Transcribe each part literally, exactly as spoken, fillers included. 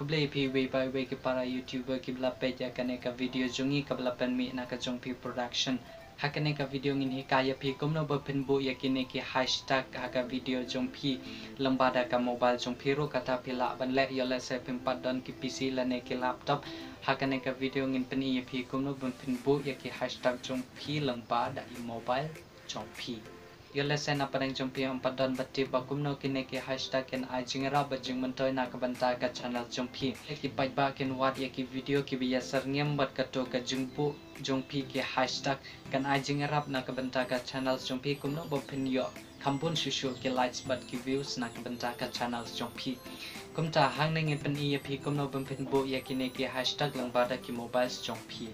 Khublei ïa phi iwei pa iwei ki para YouTuber kiba la peit ïa kane ka video jong ngi kaba la pynmih na ka Jong Phi Production. Ha kane ka video ngin hikai ïa phi kumno ba phin buh ïa kine ki hashtag ha ka video jong phi lyngba da ka mobile jong phi ruh, kata phi lah ban leh ïoh lehse phim pat don ki P C lane ki laptop. Ha kane ka video ngin pyni ïa phi kumno ba phin buh ïa ki hashtag jong phi lyngba da i mobile jong phi. Ïoh lehse na pdeng jong phi ym pat don ba tip ba kumno kine ki hashtag kin ai jingïarap bad jingmyntoi na ka bynta ka channel jong phi. Ki paidbah kin wad ïa ki video kiba ïasyrngem bad kato ka jingbuh jong phi ki hashtag kan ai jingïarap na ka bynta ka channel jong phi kumno ba phin ïoh kham bun shuh shuh ki likes bad ki views na ka bynta ka channel jong phi. Kumta hangne ngin pyni ïa phi kumno ba phin buh ïa kine ki hashtag lyngba da ki mobile jong phi.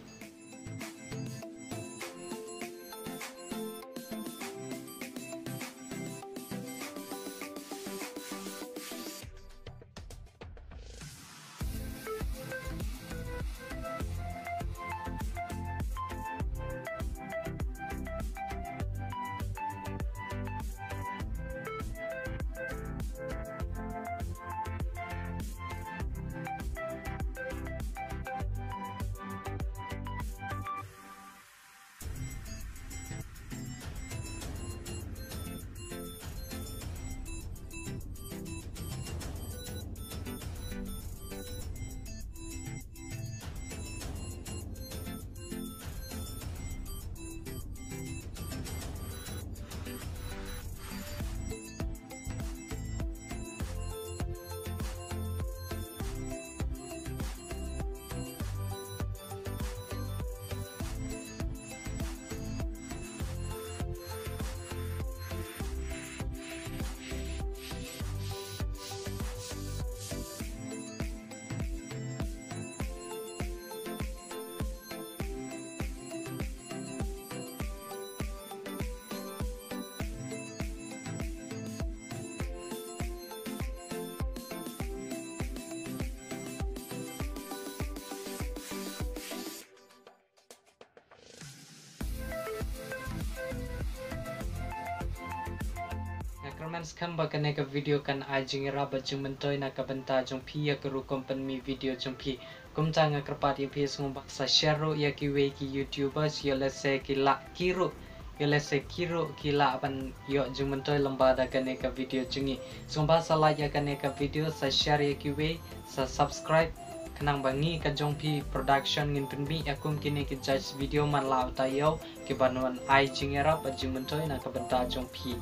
Nga kyrmen skhem ba kane ka video kan ai jingïarap bad jingmyntoi na ka bynta jong phi ïa ka rukom pynmih video jong phi. Kumta nga kyrpad ïa phi sngewbha sa share ruh ïa kiwei ki YouTubers ïoh lehse ki lah ki ruh ïoh lehse ki ruh ki lah ban ïoh jingmyntoi lyngba da kane ka video jong ngi. Sngewbha sa like ïa kane ka video, sa share ïa kiwei, sa subscribe. Khnang ba ngi ka Jong Phi Production ngin pynmih ïa kum kine ki judge video man la uta ïew kiban wan ai jingïarap bad jingmyntoi na ka bynta jong phi.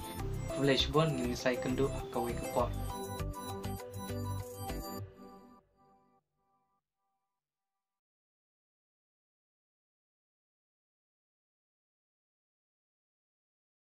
Khublei shibun, ngin sa ïakynduh ha kawei ka por.